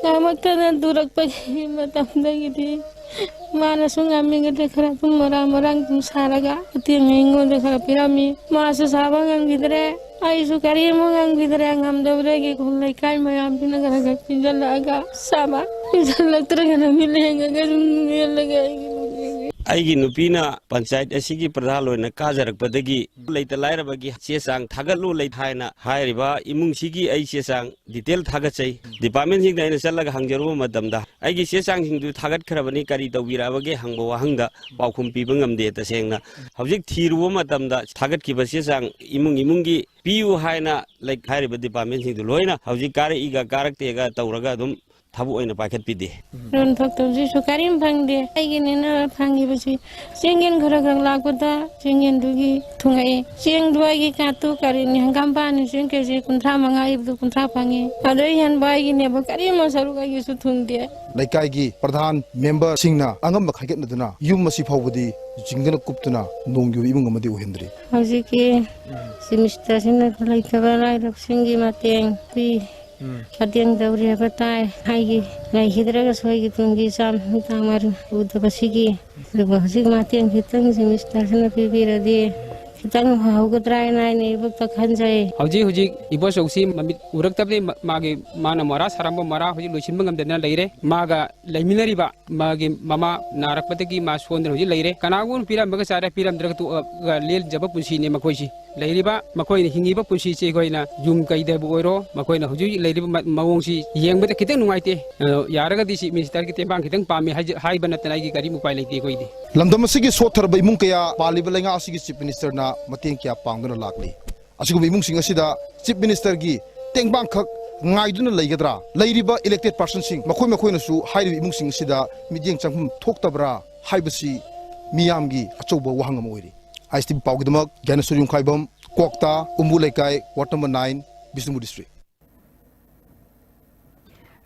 ꯉꯝꯃꯛꯇꯅ ꯇꯨꯔꯛꯄꯒꯤ ꯃꯇꯝꯗꯒꯤꯗꯤ ꯃꯥꯅꯁꯨ ꯉꯝꯃꯤꯉꯩꯗ ꯈꯔ ꯑꯗꯨꯝ ꯃꯔꯥꯡ ꯃꯔꯥꯡ ꯑꯗꯨꯝ ꯁꯥꯔꯒ ꯑꯇꯦꯡ ꯑꯩꯉꯣꯟꯗ ꯈꯔ ꯄꯤꯔꯝꯃꯤ꯫ ꯃꯥꯁꯨ ꯁꯥꯕ ꯉꯝꯈꯤꯗ꯭ꯔꯦ, ꯑꯩꯁꯨ ꯀꯔꯤꯃꯨꯛ ꯉꯝꯈꯤꯗ꯭ꯔꯦ꯫ ꯉꯝꯗꯕꯗꯒꯤ ꯈꯨꯜ ꯂꯩꯀꯥꯏ ꯃꯌꯥꯝꯁꯤꯅ ꯈꯔ ꯈꯔ ꯄꯤꯟꯁꯤꯜꯂꯛꯑꯒ ꯆꯥꯕ, ꯄꯤꯟꯁꯤꯜꯂꯛꯇ꯭ꯔꯒꯅ ꯃꯤꯠ ꯂꯦꯡꯉꯒ ꯑꯗꯨꯝ ꯂꯦꯜꯂꯒ ꯑꯩꯒꯤ ꯑꯩꯒꯤ ꯅꯨꯄꯤꯅ ꯄꯟꯆꯥꯌꯠ ꯑꯁꯤꯒꯤ ꯄ꯭ꯔꯙꯥꯟ ꯑꯣꯏꯅ ꯀꯥꯖꯔꯛꯄꯗꯒꯤ ꯂꯩꯇ ꯂꯥꯏꯔꯕꯒꯤ ꯆꯦ ꯆꯥꯡ ꯊꯥꯒꯠꯂꯨ ꯂꯩ ꯍꯥꯏꯅ ꯍꯥꯏꯔꯤꯕ ꯏꯃꯨꯡꯁꯤꯒꯤ ꯑꯩ ꯆꯦ ꯆꯥꯡ detail ꯊꯥꯒꯠꯆꯩ꯫ Departmentꯁꯤꯡꯗ ꯑꯩꯅ ꯆꯠꯂꯒ ꯍꯪꯖꯔꯨꯕ ꯃꯇꯝꯗ ꯑꯩꯒꯤ ꯆꯦ ꯆꯥꯡꯁꯤꯡꯗꯨ ꯊꯥꯒꯠꯈ꯭ꯔꯕꯅꯤ, ꯀꯔꯤ ꯇꯧꯕꯤꯔꯛꯑꯕꯒꯦ ꯍꯪꯕ ꯋꯥꯍꯪꯗ ꯄꯥꯎꯈꯨꯝ ꯄꯤꯕ ꯉꯝꯗꯦ꯫ ꯇꯁꯦꯡꯅ ꯍꯧꯖꯤꯛ ꯊꯤꯔꯨꯕ ꯃꯇꯝꯗ ꯊꯥꯒꯠꯈꯤꯕ ꯆꯦ ꯆꯥꯡ ꯏꯃꯨꯡ ꯏꯃꯨꯡꯒꯤ ꯄꯤꯌꯨ ꯍꯥꯏꯅ, like, ꯍꯥꯏꯔꯤꯕ departmentꯁꯤꯡꯗꯨ ꯂꯣꯏꯅ ꯍꯧꯖꯤꯛ ꯀꯥꯔꯛꯏꯒ ꯀꯥꯔꯛꯇꯦꯒ ꯇꯧꯔꯒ ꯑꯗꯨꯝ ꯊꯕꯛ ꯑꯣꯏꯅ ꯄꯥꯏꯈꯠꯄꯤꯗꯦ꯫ ꯌꯣꯟꯊꯣꯛꯇꯕꯁꯤꯁꯨ ꯀꯔꯤꯝ ꯐꯪꯗꯦ꯫ ꯑꯩꯒꯤꯅꯦꯅ ꯐꯪꯈꯤꯕꯁꯤ ꯆꯦꯡꯌꯦꯟ ꯈꯔ ꯈꯔ ꯂꯥꯛꯄꯗ ꯆꯦꯡꯌꯦꯟꯗꯨꯒꯤ ꯊꯨꯡꯉꯛꯑꯦ꯫ ꯆꯦꯡꯗꯨ ꯑꯩꯒꯤ ꯀꯥꯇꯨ ꯀꯔꯤꯅꯤ, ꯍꯪꯒꯥꯝ ꯄꯥꯟꯅꯤ, ꯆꯦꯡ ꯀꯦꯖꯤ ꯀꯨꯟꯊ꯭ꯔꯥ ꯃꯉꯥ ꯏꯕꯗꯨ ꯀꯨꯟꯊ꯭ꯔꯥ ꯐꯪꯉꯦ꯫ ꯑꯗꯩ ꯍꯦꯟꯕ ꯑꯩꯒꯤꯅꯦꯕ ꯀꯔꯤꯝꯃ ꯁꯔꯨꯛ ꯑꯩꯒꯤꯁꯨ ꯊꯨꯡꯗꯦ꯫ ꯂꯩꯀꯥꯏꯒꯤ ꯄ꯭ꯔꯙꯥꯟ ꯃꯦꯝꯕꯔꯁꯤꯡꯅ ꯑꯉꯝꯕ ꯈꯥꯏꯒꯠꯅꯗꯨꯅ ꯌꯨꯝ ꯑꯁꯤ ꯐꯥꯎꯕꯗꯤ ꯖꯤꯡꯒꯅ ꯀꯨꯞꯇꯨꯅ ꯅꯣꯡ ꯌꯨꯕ ꯏꯃꯨꯡ ꯑꯃꯗꯤ ꯑꯣꯏꯍꯟꯗ꯭ꯔꯤ꯫ ꯍꯧꯖꯤꯛꯀꯤ ꯁꯤꯃꯤꯁꯇꯔꯁꯤꯅ ꯂꯩꯇꯕ ꯂꯥꯏꯔꯕꯁꯤꯡꯒꯤ ꯃꯇꯦꯡ ꯄꯤ꯫ ꯃꯇꯦꯡ ꯇꯧꯔꯤ ꯍꯥꯏꯕ ꯇꯥꯏ꯫ ꯑꯩꯒꯤ ꯂꯩꯈꯤꯗ꯭ꯔꯒꯁꯨ ꯑꯩꯒꯤ ꯇꯨꯡꯒꯤ ꯏꯆꯥ ꯅꯨꯄꯥ ꯃꯔꯨ ꯎꯗꯕꯁꯤꯒꯤ꯫ ꯑꯗꯨꯒ ꯍꯧꯖꯤꯛ ꯃꯇꯦꯡ ꯈꯤꯇꯪ ꯁꯤꯃꯤꯁꯇꯔꯁꯤꯅ ꯄꯤꯕꯤꯔꯗꯤ ꯈꯤꯇꯪ ꯐꯍꯧꯒꯗ꯭ꯔꯥ ꯍꯥꯏꯅ ꯑꯩꯅ ꯏꯕꯣꯛꯇ ꯈꯟꯖꯩ꯫ ꯍꯧꯖꯤꯛ ꯍꯧꯖꯤꯛ ꯏꯕꯣꯆꯧꯁꯤ ꯃꯃꯤꯠ ꯎꯔꯛꯇꯕꯗꯒꯤ ꯃ-, ꯃꯥꯒꯤ, ꯃꯥꯅ ꯃꯣꯔꯥ ꯁꯥꯔꯝꯕ ꯃꯣꯔꯥ ꯍꯧꯖꯤꯛ ꯂꯣꯏꯁꯤꯟꯕ ꯉꯝꯗꯗꯅ ꯂꯩꯔꯦ꯫ ꯃꯥꯒ ꯂꯩꯃꯤꯟꯅꯔꯤꯕ ꯃꯥꯒꯤ ꯃꯃꯥ ꯅꯥꯔꯛꯄꯗꯒꯤ ꯃꯥ ꯁꯣꯟꯗꯅ ꯍꯧꯖꯤꯛ ꯂꯩꯔꯦ꯫ ꯀꯅꯥꯒꯨꯝꯕ ꯄꯤꯔꯝꯃꯒ ꯆꯥꯔꯦ, ꯄꯤꯔꯝꯗ꯭ꯔꯒ ꯇꯣꯛꯑꯒ ꯂꯦꯟꯖꯕ ꯄꯨꯟꯁꯤꯅꯦ ꯃꯈꯣꯏꯁꯤ꯫ ꯂꯩꯔꯤꯕ ꯃꯈꯣꯏꯅ ꯍꯤꯡꯉꯤꯕ ꯄꯨꯟꯁꯤꯁꯦ ꯑꯩꯈꯣꯏꯅ ꯌꯨꯝ ꯀꯩꯗꯕꯨ ꯑꯣꯏꯔꯣ, ꯃꯈꯣꯏꯅ ꯍꯧꯖꯤꯛ ꯍꯧꯖꯤꯛ ꯂꯩꯔꯤꯕ ꯃ-, ꯃꯑꯣꯡꯁꯤ ꯌꯦꯡꯕꯗ ꯈꯤꯇꯪ ꯅꯨꯡꯉꯥꯏꯇꯦ꯫ ꯑꯗꯣ ꯌꯥꯔꯒꯗꯤ ꯆꯤꯐ ꯃꯤꯅꯤꯁꯇꯔꯒꯤ ꯇꯦꯡꯕꯥꯡ ꯈꯤꯇꯪ ꯄꯥꯝꯃꯤ ꯍꯥꯏꯖ-, ꯍꯥꯏꯕ ꯅꯠꯇꯅ ꯑꯩꯒꯤ ꯀꯔꯤꯝ ꯎꯄꯥꯏ ꯂꯩꯇꯦ ꯑꯩꯈꯣꯏꯗꯤ꯫ ꯂꯝꯗꯝ ꯑꯁꯤꯒꯤ ꯁꯣꯠꯊꯔꯕ ꯏꯃꯨꯡ ꯀꯌꯥ ꯄꯥꯜꯂꯤꯕ ꯂꯩꯉꯥꯛ ꯑꯁꯤꯒꯤ ꯆꯤꯐ ꯃꯤꯅꯤꯁꯇꯔꯅ ꯃꯇꯦꯡ ꯀꯌꯥ ꯄꯥꯡꯗꯨꯅ ꯂꯥꯛꯂꯤ꯫ ꯑꯁꯤꯒꯨꯝꯕ ꯏꯃꯨꯡꯁꯤꯡ ꯑꯁꯤꯗ ꯆꯤꯐ ꯃꯤꯅꯤꯁꯇꯔꯒꯤ ꯇꯦꯡꯕꯥꯡꯈꯛ ꯉꯥꯏꯗꯨꯅ ꯂꯩꯒꯗ꯭ꯔꯥ? ꯂꯩꯔꯤꯕ ꯏꯂꯦꯛꯇꯦꯗ ꯄꯥꯔꯁꯟꯁꯤꯡ ꯃꯈꯣꯏ ꯃꯈꯣꯏꯅꯁꯨ ꯍꯥꯏꯔꯤꯕ ꯏꯃꯨꯡꯁꯤꯡ ꯑꯁꯤꯗ ꯃꯤꯠꯌꯦꯡ ꯆꯪꯐꯝ ꯊꯣꯛꯇꯕ꯭ꯔꯥ ꯍꯥꯏꯕꯁꯤ ꯃꯤꯌꯥꯝꯒꯤ ꯑꯆꯧꯕ ꯋꯥꯍꯪ ꯑꯃ ꯑꯣꯏꯔꯤ꯫ ꯑꯥꯏ ꯑꯦꯁ ꯇꯤ ꯚꯤ ꯄꯥꯎꯒꯤꯗꯃꯛ ꯒ꯭ꯌꯥꯅꯦꯁꯣꯔ ꯌꯨꯝꯈꯥꯏꯕꯝ, ꯀ꯭ꯋꯥꯛꯇꯥ, ꯎꯝꯕꯨ ꯂꯩꯀꯥꯏ, ward number nine, Bishnupur district.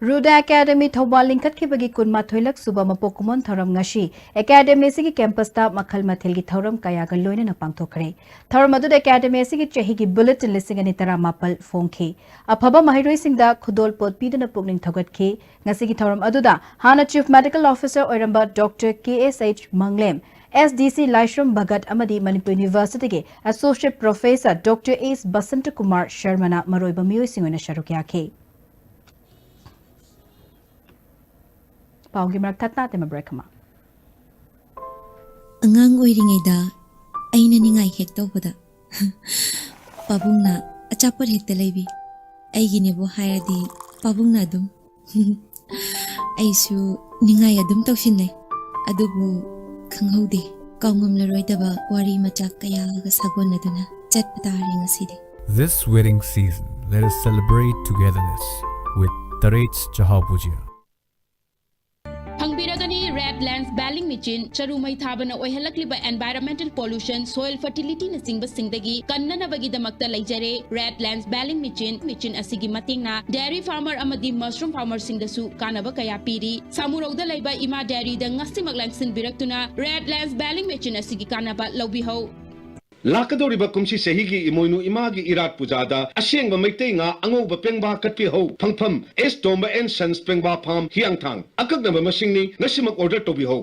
ꯔꯨꯗꯥ ꯑꯦꯀꯥꯗꯦꯃꯤ ꯊꯧꯕꯥꯜ ꯂꯤꯡꯈꯠꯈꯤꯕꯒꯤ ꯀꯨꯟꯃꯥꯊꯣꯏꯂꯛ ꯁꯨꯕ ꯃꯄꯣꯛ ꯀꯨꯝꯑꯣꯟ ꯊꯧꯔꯝ ꯉꯁꯤ ꯑꯦꯀꯥꯗꯦꯃꯤ ꯑꯁꯤꯒꯤ ꯀꯦꯝꯄꯁꯇ ꯃꯈꯜ ꯃꯊꯦꯜꯒꯤ ꯊꯧꯔꯝ ꯀꯌꯥꯒ ꯂꯣꯏꯅꯅ ꯄꯥꯡꯊꯣꯛꯈ꯭ꯔꯦ꯫ ꯊꯧꯔꯝ ꯑꯗꯨꯗ ꯑꯦꯀꯥꯗꯦꯃꯤ ꯑꯁꯤꯒꯤ ꯆꯍꯤꯒꯤ ꯕꯨꯂꯦꯇꯤꯟ ꯂꯤꯁꯤꯡ ꯑꯅꯤ ꯇꯔꯥꯃꯥꯄꯜ ꯐꯣꯡꯈꯤ꯫ ꯑꯐꯕ ꯃꯍꯩꯔꯣꯏꯁꯤꯡꯗ ꯈꯨꯗꯣꯜꯄꯣꯠ ꯄꯤꯗꯨꯅ ꯄꯨꯛꯅꯤꯡ ꯊꯧꯒꯠꯈꯤ꯫ ꯉꯁꯤꯒꯤ ꯊꯧꯔꯝ ꯑꯗꯨꯗ ꯍꯥꯟꯅ ꯆꯤꯐ ꯃꯦꯗꯤꯀꯦꯜ ꯑꯣꯐꯤꯁꯔ ꯑꯣꯏꯔꯝꯕ ꯗꯣꯛꯇꯔ ꯀꯦ ꯑꯦꯁ ꯑꯩꯆ ꯃꯪꯂꯦꯝ, ꯑꯦꯁ ꯗꯤ ꯁꯤ ꯂꯥꯏꯁ꯭ꯔꯝ ꯚꯒꯠ ꯑꯃꯗꯤ ꯃꯅꯤꯄꯨꯔ ꯌꯨꯅꯤꯚꯔꯁꯤꯇꯤꯒꯤ ꯑꯦꯁꯣꯁꯤꯌꯦꯠ ꯄ꯭ꯔꯣꯐꯦꯁꯔ ꯗꯣꯛꯇꯔ ꯑꯦꯁ ꯕꯁꯟꯇ ꯀꯨꯃꯥꯔ ꯁꯔꯃꯅ ꯃꯔꯨꯑꯣꯏꯕ ꯃꯤꯑꯣꯏꯁꯤꯡ ꯑꯣꯏꯅ ꯁꯔꯨꯛ ꯌꯥꯈꯤ꯫ ꯄꯥꯎꯒꯤ ꯃꯔꯛ ꯊꯠꯅ ꯇꯦꯝꯕ ꯕ꯭ꯔꯦꯛ ꯑꯃ꯫ ꯑꯉꯥꯡ ꯑꯣꯏꯔꯤꯉꯩꯗ ꯑꯩꯅ ꯅꯤꯡꯉꯥꯏ ꯍꯦꯛ ꯇꯧꯕꯗ ꯄꯥꯕꯨꯡꯅ ꯑꯆꯥꯄꯣꯠ ꯍꯦꯛꯇ ꯂꯩꯕꯤ꯫ ꯑꯩꯒꯤꯅꯦꯕꯨ ꯍꯥꯏꯔꯗꯤ ꯄꯥꯕꯨꯡꯅ ꯑꯗꯨꯝ꯫ ꯑꯩꯁꯨ ꯅꯤꯡꯉꯥꯏ ꯑꯗꯨꯝ ꯇꯧꯁꯤꯟꯅꯩ꯫ ꯑꯗꯨꯕꯨ ꯈꯪꯍꯧꯗꯦ, ꯀꯥꯎꯉꯝꯂꯔꯣꯏꯗꯕ ꯋꯥꯔꯤ ꯃꯆꯥ ꯀꯌꯥꯒ ꯁꯥꯒꯣꯟꯅꯗꯨꯅ ꯆꯠꯄ ꯇꯥꯔꯦ ꯉꯁꯤꯗꯤ꯫ This wedding season, let us celebrate togetherness with Taritz Chahao Bhujia. ꯐꯪꯕꯤꯔꯒꯅꯤ ꯔꯦꯗ ꯂꯦꯟꯁ ꯕꯦꯂꯤꯡ ꯃꯦꯆꯤꯟ꯫ ꯆꯔꯨ ꯃꯩ ꯊꯥꯕꯅ ꯑꯣꯏꯍꯜꯂꯛꯂꯤꯕ environmental pollution, soil fertility ꯅꯆꯤꯡꯕꯁꯤꯡꯗꯒꯤ ꯀꯟꯅꯅꯕꯒꯤꯗꯃꯛꯇ ꯂꯩꯖꯔꯦ red lens baling machine. Machine ꯑꯁꯤꯒꯤ ꯃꯇꯦꯡꯅ dairy farmer ꯑꯃꯗꯤ mushroom farmerꯁꯤꯡꯗꯁꯨ ꯀꯥꯟꯅꯕ ꯀꯌꯥ ꯄꯤꯔꯤ꯫ ꯁꯥꯃꯨꯔꯧꯗ ꯂꯩꯕ ꯏꯃꯥ dairyꯗ ꯉꯁꯤꯃꯛ ꯂꯦꯡꯁꯤꯟꯕꯤꯔꯛꯇꯨꯅ ꯔꯦꯗ ꯂꯦꯟꯁ ꯕꯦꯂꯤꯡ ꯃꯦꯆꯤꯟ ꯑꯁꯤꯒꯤ ꯀꯥꯟꯅꯕ ꯂꯧꯕꯤꯍꯧ꯫ ꯂꯥꯛꯀꯗꯧꯔꯤꯕ ꯀꯨꯝꯁꯤ ꯆꯍꯤꯒꯤ ꯏꯃꯣꯏꯅꯨ ꯏꯃꯥꯒꯤ ꯏꯔꯥꯠ ꯄꯨꯖꯥꯗ ꯑꯁꯦꯡꯕ ꯃꯩꯇꯩ ꯉꯥ ꯑꯉꯧꯕ ꯄꯦꯡꯕꯥ ꯀꯠꯄꯤꯍꯧ꯫ ꯐꯪꯐꯝ ꯑꯦꯁ ꯇꯣꯝꯕ ꯑꯦꯟ ꯁꯟꯁ ꯄꯦꯡꯕꯥ ꯐꯥꯝ ꯍꯤꯌꯥꯡꯊꯥꯡ꯫ ꯑꯀꯛꯅꯕ ꯃꯁꯤꯡꯅꯤ, ꯉꯁꯤꯃꯛ order ꯇꯧꯕꯤꯍꯧ꯫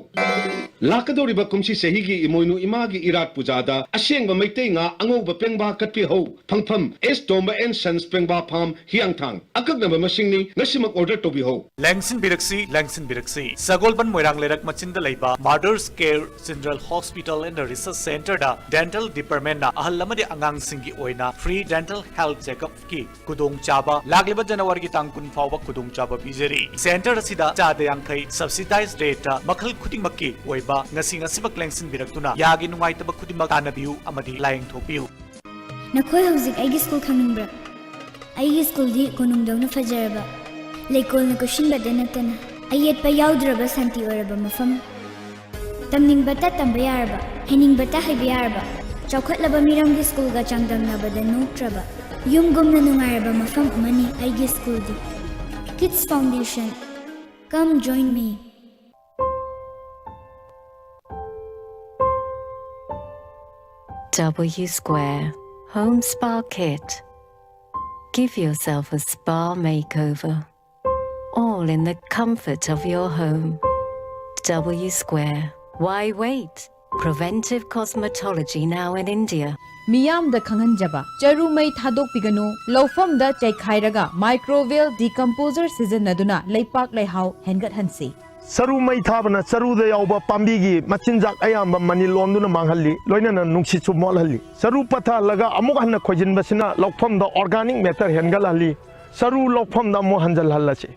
ꯂꯥꯛꯀꯗꯧꯔꯤꯕ ꯀꯨꯝꯁꯤ ꯆꯍꯤꯒꯤ ꯏꯃꯣꯏꯅꯨ ꯏꯃꯥꯒꯤ ꯏꯔꯥꯠ ꯄꯨꯖꯥꯗ ꯑꯁꯦꯡꯕ ꯃꯩꯇꯩ ꯉꯥ ꯑꯉꯧꯕ ꯄꯦꯡꯕꯥ ꯀꯠꯄꯤꯍꯧ꯫ ꯐꯪꯐꯝ ꯑꯦꯁ ꯇꯣꯝꯕ ꯑꯦꯟ ꯁꯟꯁ ꯄꯦꯡꯕꯥ ꯐꯥꯝ ꯍꯤꯌꯥꯡꯊꯥꯡ꯫ ꯑꯀꯛꯅꯕ ꯃꯁꯤꯡꯅꯤ, ꯉꯁꯤꯃꯛ order ꯇꯧꯕꯤꯍꯧ꯫ ꯂꯦꯡꯁꯤꯟꯕꯤꯔꯛꯁꯤ, ꯂꯦꯡꯁꯤꯟꯕꯤꯔꯛꯁꯤ꯫ ꯁꯒꯣꯜꯕꯟ ꯃꯣꯏꯔꯥꯡ ꯂꯩꯔꯛ ꯃꯆꯤꯟꯗ ꯂꯩꯕ Mother's Care General Hospital and Research Centreꯗ dental departmentꯅ ꯑꯍꯜ ꯑꯃꯗꯤ ꯑꯉꯥꯡꯁꯤꯡꯒꯤ ꯑꯣꯏꯅ free dental health checkupꯀꯤ ꯈꯨꯗꯣꯡꯆꯥꯕ ꯂꯥꯛꯂꯤꯕ ꯖꯅꯋꯥꯔꯤꯒꯤ ꯇꯥꯡ ꯀꯨꯟ ꯐꯥꯎꯕ ꯈꯨꯗꯣꯡꯆꯥꯕ ꯄꯤꯖꯔꯤ꯫ Centre ꯑꯁꯤꯗ ꯆꯥꯗ ꯌꯥꯡꯈꯩ subsidized rateꯇ ꯃꯈꯜ ꯈꯨꯗꯤꯡꯃꯛꯀꯤ ꯑꯣꯏꯕ ꯉꯁꯤ ꯉꯁꯤꯃꯛ ꯂꯦꯡꯁꯤꯟꯕꯤꯔꯛꯇꯨꯅ ꯌꯥꯒꯤ ꯅꯨꯡꯉꯥꯏꯇꯕ ꯈꯨꯗꯤꯡꯃꯛ ꯇꯥꯟꯅꯕꯤꯌꯨ ꯑꯃꯗꯤ ꯂꯥꯌꯦꯡꯊꯣꯛꯄꯤꯌꯨ꯫ ꯅꯈꯣꯏ ꯍꯧꯖꯤꯛ ꯑꯩꯒꯤ ꯁ꯭ꯀꯨꯜ ꯈꯪꯅꯤꯡꯕ꯭ꯔꯥ? ꯑꯩꯒꯤ ꯁ꯭ꯀꯨꯜꯗꯤ ꯀꯣꯅꯨꯡꯗꯧꯅ ꯐꯖꯔꯕ, ꯂꯩꯀꯣꯜꯅ ꯀꯣꯏꯁꯤꯟꯕꯗ ꯅꯠꯇꯅ ꯑꯌꯦꯠꯄ ꯌꯥꯎꯗ꯭ꯔꯕ ꯁꯥꯟꯇꯤ ꯑꯣꯏꯔꯕ ꯃꯐꯝ, ꯇꯝꯅꯤꯡꯕꯇ ꯇꯝꯕ ꯌꯥꯔꯕ, ꯍꯩꯅꯤꯡꯕꯇ ꯍꯩꯕ ꯌꯥꯔꯕ, ꯆꯥꯎꯈꯠꯂꯕ ꯃꯤꯔꯝꯒꯤ ꯁ꯭ꯀꯨꯜꯒ ꯆꯥꯡꯗꯝꯅꯕꯗ ꯅꯣꯛꯇ꯭ꯔꯕ, ꯌꯨꯝꯒꯨꯝꯅ ꯅꯨꯡꯉꯥꯏꯔꯕ ꯃꯐꯝ ꯑꯃꯅꯤ ꯑꯩꯒꯤ ꯁ꯭ꯀꯨꯜꯗꯤ꯫ Kids Foundation, come join me. W Square Home Spa Kit. Give yourself a spa makeover, all in the comfort of your home. W Square. Why wait? Preventive cosmetology now in India. ꯃꯤꯌꯥꯝꯗ ꯈꯪꯍꯟꯖꯕ, ꯆꯔꯨ ꯃꯩ ꯊꯥꯗꯣꯛꯄꯤꯒꯅꯨ, ꯂꯧꯐꯝꯗ ꯆꯩꯈꯥꯏꯔꯒ microbial decomposer ꯁꯤꯖꯤꯟꯅꯗꯨꯅ ꯂꯩꯄꯥꯛ ꯂꯩꯍꯥꯎ ꯍꯦꯟꯒꯠꯍꯟꯁꯤ꯫ ꯆꯔꯨ ꯃꯩ ꯊꯥꯕꯅ ꯆꯔꯨꯗ ꯌꯥꯎꯕ ꯄꯥꯝꯕꯤꯒꯤ ꯃꯆꯤꯟꯖꯥꯛ ꯑꯌꯥꯝꯕ ꯃꯅꯤꯜ ꯑꯣꯟꯗꯨꯅ ꯃꯥꯡꯍꯜꯂꯤ, ꯂꯣꯏꯅꯅ ꯅꯨꯡꯁꯤꯠꯁꯨ ꯃꯣꯠꯍꯜꯂꯤ꯫ ꯆꯔꯨ ꯄꯠꯊꯍꯜꯂꯒ ꯑꯃꯨꯛ ꯍꯟꯅ ꯈꯣꯏꯖꯤꯟꯕꯁꯤꯅ ꯂꯧꯐꯝꯗ organic matter ꯍꯦꯟꯒꯠꯍꯜꯂꯤ꯫ ꯆꯔꯨ ꯂꯧꯐꯝꯗ ꯑꯃꯨꯛ ꯍꯟꯖꯜꯍꯜꯂꯁꯤ꯫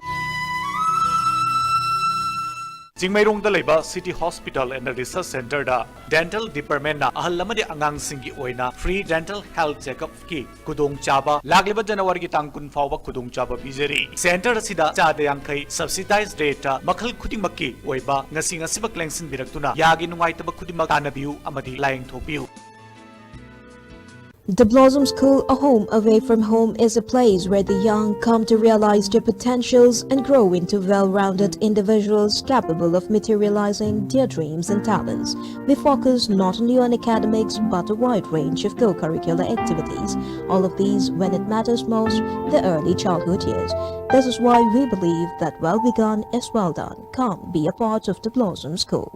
ꯆꯤꯡꯃꯩꯔꯣꯡꯗ ꯂꯩꯕ City Hospital and Research Centreꯗ Dental Departmentꯅ ꯑꯍꯜ ꯑꯃꯗꯤ ꯑꯉꯥꯡꯁꯤꯡꯒꯤ ꯑꯣꯏꯅ free dental health checkupꯀꯤ ꯈꯨꯗꯣꯡꯆꯥꯕ ꯂꯥꯛꯂꯤꯕ Januaryꯒꯤ ꯇꯥꯡ ꯀꯨꯟ ꯐꯥꯎꯕ ꯈꯨꯗꯣꯡꯆꯥꯕ ꯄꯤꯖꯔꯤ꯫ Centre ꯑꯁꯤꯗ ꯆꯥꯗ ꯌꯥꯡꯈꯩ subsidized rateꯇ ꯃꯈꯜ ꯈꯨꯗꯤꯡꯃꯛꯀꯤ ꯑꯣꯏꯕ ꯉꯁꯤ ꯉꯁꯤꯃꯛ ꯂꯦꯡꯁꯤꯟꯕꯤꯔꯛꯇꯨꯅ ꯌꯥꯒꯤ ꯅꯨꯡꯉꯥꯏꯇꯕ ꯈꯨꯗꯤꯡꯃꯛ ꯇꯥꯟꯅꯕꯤꯌꯨ ꯑꯃꯗꯤ ꯂꯥꯌꯦꯡꯊꯣꯛꯄꯤꯌꯨ꯫ The Blossom School, a home away from home, is a place where the young come to realize their potentials and grow into well-rounded individuals capable of materializing their dreams and talents. We focus not only on academics but a wide range of co-curricular activities. All of these, when it matters most, the early childhood years. This is why we believe that well begun is well done. Come be a part of the Blossom School.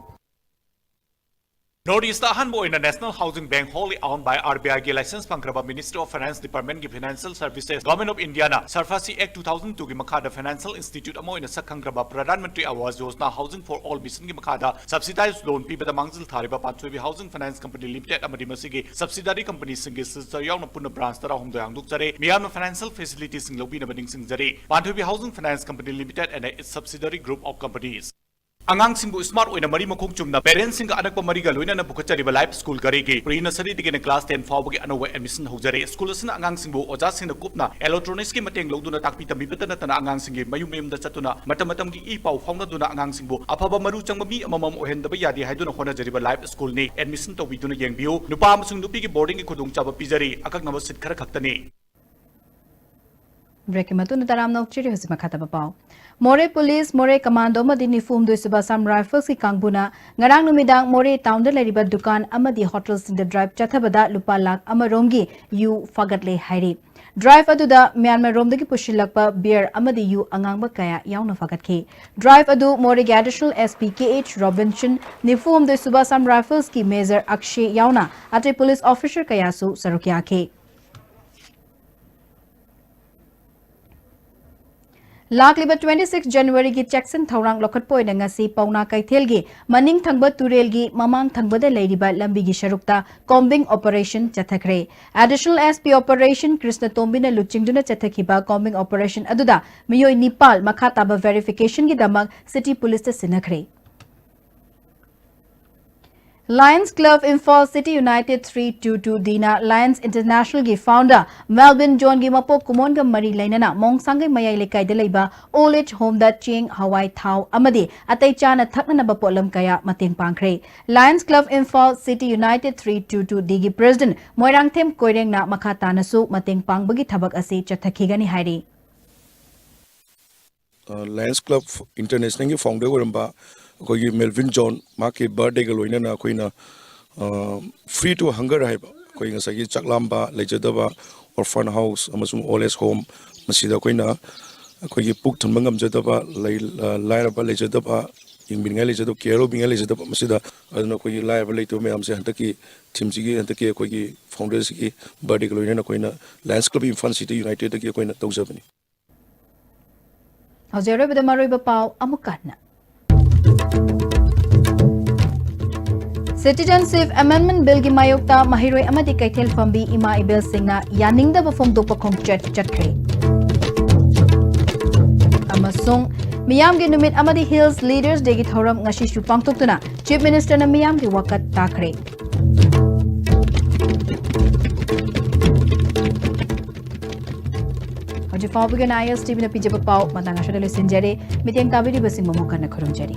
North East ꯑꯍꯥꯟꯕ ꯑꯣꯏꯅ National Housing Bank, wholly owned by RBIꯒꯤ license ꯐꯪꯈ꯭ꯔꯕ Ministry of Finance Departmentꯀꯤ Financial Services, Government of Indiaꯅ SARFAESI Act two thousand twoꯒꯤ ꯃꯈꯥꯗ financial institute ꯑꯃ ꯑꯣꯏꯅ ꯁꯛ ꯈꯪꯈ꯭ꯔꯕ Pradhan Mantri Awas Yojana Housing for All missionꯒꯤ ꯃꯈꯥꯗ subsidized loan ꯄꯤꯕꯗ ꯃꯥꯡꯖꯤꯜ ꯊꯥꯔꯤꯕ ꯄꯥꯟꯊꯣꯏꯕꯤ Housing Finance Company Limited ꯑꯃꯗꯤ ꯃꯁꯤꯒꯤ subsidiary companyꯁꯤꯡꯒꯤ sister ꯌꯥꯎꯅ ꯄꯨꯟꯅ branch ꯇꯔꯥꯍꯨꯝꯗꯣꯏ ꯍꯥꯡꯗꯣꯛꯆꯔꯦ꯫ ꯃꯤꯌꯥꯝꯅ financial facilitiesꯁꯤꯡ ꯂꯧꯕꯤꯅꯕ ꯅꯤꯡꯁꯤꯡꯖꯔꯤ꯫ ꯄꯥꯟꯊꯣꯏꯕꯤ Housing Finance Company Limited and its subsidiary group of companies꯫ ꯑꯉꯥꯡꯁꯤꯡꯕꯨ smart ꯑꯣꯏꯅ ꯃꯔꯤ ꯃꯈꯣꯡ ꯆꯨꯝꯅ parentꯁꯤꯡꯒ ꯑꯅꯛꯄ ꯃꯔꯤꯒ ꯂꯣꯏꯅꯅ ꯄꯨꯈꯠꯆꯔꯤꯕ Life School ꯘꯔꯤꯒꯤ pre nurseryꯗꯒꯤꯅ class ten ꯐꯥꯎꯕꯒꯤ ꯑꯅꯧꯕ admission ꯍꯧꯖꯔꯦ꯫ School ꯑꯁꯤꯅ ꯑꯉꯥꯡꯁꯤꯡꯕꯨ ꯑꯣꯖꯥꯁꯤꯡꯅ ꯀꯨꯞꯅ electronicsꯀꯤ ꯃꯇꯦꯡ ꯂꯧꯗꯨꯅ ꯇꯥꯛꯄꯤ ꯇꯝꯕꯤꯕꯇ ꯅꯠꯇꯅ ꯑꯉꯥꯡꯁꯤꯡꯒꯤ ꯃꯌꯨꯝ ꯃꯌꯨꯝꯗ ꯆꯠꯇꯨꯅ ꯃꯇꯝ ꯃꯇꯝꯒꯤ ꯏ ꯄꯥꯎ ꯐꯥꯎꯅꯗꯨꯅ ꯑꯉꯥꯡꯁꯤꯡꯕꯨ ꯑꯐꯕ ꯃꯔꯨ ꯆꯪꯕ ꯃꯤ ꯑꯃꯃꯝ ꯑꯣꯏꯍꯟꯗꯕ ꯌꯥꯗꯦ ꯍꯥꯏꯗꯨꯅ ꯍꯣꯠꯅꯖꯔꯤꯕ Life Schoolꯅꯤ꯫ Admission ꯇꯧꯕꯤꯗꯨꯅ ꯌꯦꯡꯕꯤꯌꯨ꯫ ꯅꯨꯄꯥ ꯑꯃꯁꯨꯡ ꯅꯨꯄꯤꯒꯤ boardingꯒꯤ ꯈꯨꯗꯣꯡꯆꯥꯕ ꯄꯤꯖꯔꯤ꯫ ꯑꯀꯛꯅꯕ seat ꯈꯔ ꯈꯛꯇꯅꯤ꯫ Breakꯀꯤ ꯃꯇꯨꯡꯗ ꯇꯔꯥꯝꯅ ꯑꯣꯛꯆꯔꯤ꯫ ꯍꯧꯖꯤꯛ ꯃꯈꯥ ꯇꯥꯕ ꯄꯥꯎ꯫ ꯃꯣꯔꯦ Police, ꯃꯣꯔꯦ Commando ꯑꯃꯗꯤ ꯅꯤꯐꯨ ꯍꯨꯝꯗꯣꯏ ꯁꯨꯕ Assam Riflesꯀꯤ ꯀꯥꯡꯕꯨꯅ ꯉꯔꯥꯡ ꯅꯨꯃꯤꯗꯥꯡ ꯃꯣꯔꯦ townꯗ ꯂꯩꯔꯤꯕ ꯗꯨꯀꯥꯟ ꯑꯃꯗꯤ hotelꯁꯤꯡꯗ drive ꯆꯠꯊꯕꯗ ꯂꯨꯄꯥ ꯂꯥꯈ ꯑꯃ ꯔꯣꯝꯒꯤ ꯌꯨ ꯐꯥꯒꯠꯂꯦ ꯍꯥꯏꯔꯤ꯫ Drive ꯑꯗꯨꯗ ꯃ꯭ꯌꯥꯟꯃꯥꯔ ꯔꯣꯝꯗꯒꯤ ꯄꯨꯁꯤꯜꯂꯛꯄ beer ꯑꯃꯗꯤ ꯌꯨ ꯑꯉꯥꯡꯕ ꯀꯌꯥ ꯌꯥꯎꯅ ꯐꯥꯒꯠꯈꯤ꯫ Drive ꯑꯗꯨ ꯃꯣꯔꯦꯒꯤ Additional SP KH Robinson, ꯅꯤꯐꯨ ꯍꯨꯝꯗꯣꯏ ꯁꯨꯕ Assam Riflesꯀꯤ Major ꯑꯛꯁꯦ ꯌꯥꯎꯅ ꯑꯇꯩ police officer ꯀꯌꯥꯁꯨ ꯁꯔꯨꯛ ꯌꯥꯈꯤ꯫ ꯂꯥꯛꯂꯤꯕ twenty six Januaryꯒꯤ ꯆꯦꯛꯁꯤꯟ ꯊꯧꯔꯥꯡ ꯂꯧꯈꯠꯄ ꯑꯣꯏꯅ ꯉꯁꯤ ꯄꯥꯎꯅꯥ ꯀꯩꯊꯦꯜꯒꯤ ꯃꯅꯤꯡ ꯊꯪꯕ ꯇꯨꯔꯦꯜꯒꯤ ꯃꯃꯥꯡ ꯊꯪꯕꯗ ꯂꯩꯔꯤꯕ ꯂꯝꯕꯤꯒꯤ ꯁꯔꯨꯛꯇ combing operation ꯆꯠꯊꯈ꯭ꯔꯦ꯫ Additional SP operation Krishna ꯇꯣꯝꯕꯤꯅ ꯂꯨꯆꯤꯡꯗꯨꯅ ꯆꯠꯊꯈꯤꯕ combing operation ꯑꯗꯨꯗ ꯃꯤꯑꯣꯏ ꯅꯤꯄꯥꯜ ꯃꯈꯥ ꯇꯥꯕ verificationꯒꯤꯗꯃꯛ city policeꯇ ꯁꯤꯟꯅꯈ꯭ꯔꯦ꯫ Lions Club Imphal City United three two two Dna Lions Internationalꯒꯤ founder Melvin Johnꯒꯤ ꯃꯄꯣꯛ ꯀꯨꯝꯑꯣꯟꯒ ꯃꯔꯤ ꯂꯩꯅꯅ ꯃꯣꯡꯁꯥꯡꯒꯩ ꯃꯌꯥꯏ ꯂꯩꯀꯥꯏꯗ ꯂꯩꯕ old age homeꯗ ꯆꯦꯡ, ꯍꯋꯥꯏ, ꯊꯥꯎ ꯑꯃꯗꯤ ꯑꯇꯩ ꯆꯥꯅ ꯊꯛꯅꯅꯕ ꯄꯣꯠꯂꯝ ꯀꯌꯥ ꯃꯇꯦꯡ ꯄꯥꯡꯈ꯭ꯔꯦ꯫ Lions Club Imphal City United three two two Dꯒꯤ president Moirangthem ꯀꯣꯏꯔꯦꯡꯅ ꯃꯈꯥ ꯇꯥꯅꯁꯨ ꯃꯇꯦꯡ ꯄꯥꯡꯕꯒꯤ ꯊꯕꯛ ꯑꯁꯤ ꯆꯠꯊꯈꯤꯒꯅꯤ ꯍꯥꯏꯔꯤ꯫ ꯑ, Lions Club Internationalꯒꯤ founder ꯑꯣꯏꯔꯝꯕ ꯑꯩꯈꯣꯏꯒꯤ Melvin John, ꯃꯍꯥꯛꯀꯤ birthdayꯒ ꯂꯣꯏꯅꯅ ꯑꯩꯈꯣꯏꯅ, ꯑ, Free to Hunger ꯍꯥꯏꯕ ꯑꯩꯈꯣꯏ ꯉꯁꯥꯏꯒꯤ ꯆꯥꯛ ꯂꯥꯝꯕ ꯂꯩꯖꯗꯕ orphan house ꯑꯃꯁꯨꯡ old age home, ꯃꯁꯤꯗ ꯑꯩꯈꯣꯏꯅ ꯑꯩꯈꯣꯏꯒꯤ ꯄꯨꯛ ꯊꯟꯕ ꯉꯝꯖꯗꯕ, ꯂꯩ-, ꯑ, ꯂꯥꯏꯔꯕ ꯂꯩꯖꯗꯕ, ꯌꯦꯡꯕꯤꯅꯤꯡꯉꯥꯏ ꯂꯩꯖꯗꯕ, care ꯂꯧꯕꯤꯅꯤꯡꯉꯥꯏ ꯂꯩꯖꯗꯕ, ꯃꯁꯤꯗ ꯑꯗꯨꯅ ꯑꯩꯈꯣꯏꯒꯤ ꯂꯥꯏꯔꯕ ꯂꯩꯇꯕ ꯃꯌꯥꯝꯁꯦ ꯍꯟꯗꯛꯀꯤ themeꯁꯤꯒꯤ, ꯍꯟꯗꯛꯀꯤ ꯑꯩꯈꯣꯏꯒꯤ founderꯁꯤꯒꯤ birthdayꯒ ꯂꯣꯏꯅꯅ ꯑꯩꯈꯣꯏꯅ Lions Club Imphal City Unitedꯗꯒꯤ ꯑꯩꯈꯣꯏꯅ ꯇꯧꯖꯕꯅꯤ꯫ ꯍꯧꯖꯤꯛ ꯑꯔꯣꯏꯕꯗ ꯃꯔꯨꯑꯣꯏꯕ ꯄꯥꯎ ꯑꯃꯨꯛꯀ ꯍꯟꯅ꯫ Citizenship Amendment Billꯒꯤ ꯃꯥꯌꯣꯛꯇ ꯃꯍꯩꯔꯣꯏ ꯑꯃꯗꯤ ꯀꯩꯊꯦꯜ ꯐꯝꯕꯤ ꯏꯃꯥ ꯏꯕꯦꯜꯁꯤꯡꯅ ꯌꯥꯅꯤꯡꯗꯕ ꯐꯣꯡꯗꯣꯛꯄ ꯈꯣꯡꯆꯠ ꯆꯠꯈ꯭ꯔꯦ꯫ ꯑꯃꯁꯨꯡ ꯃꯤꯌꯥꯝꯒꯤ ꯅꯨꯃꯤꯠ ꯑꯃꯗꯤ Hills Leaders Dayꯒꯤ ꯊꯧꯔꯝ ꯉꯁꯤꯁꯨ ꯄꯥꯡꯊꯣꯛꯇꯨꯅ Chief Ministerꯅ ꯃꯤꯌꯥꯝꯒꯤ ꯋꯥꯀꯠ ꯇꯥꯈ꯭ꯔꯦ꯫ ꯍꯧꯖꯤꯛ ꯐꯥꯎꯕꯒꯤ ꯑꯣꯏꯅ ISTVꯅ ꯄꯤꯖꯕ ꯄꯥꯎ ꯃꯇꯥꯡ ꯑꯁꯤꯗ ꯂꯣꯏꯁꯤꯟꯖꯔꯦ꯫ ꯃꯤꯠꯌꯦꯡ ꯇꯥꯕꯤꯔꯤꯕꯁꯤꯡꯕꯨ ꯑꯃꯨꯛ ꯍꯟꯅ ꯈꯨꯔꯨꯝꯖꯔꯤ꯫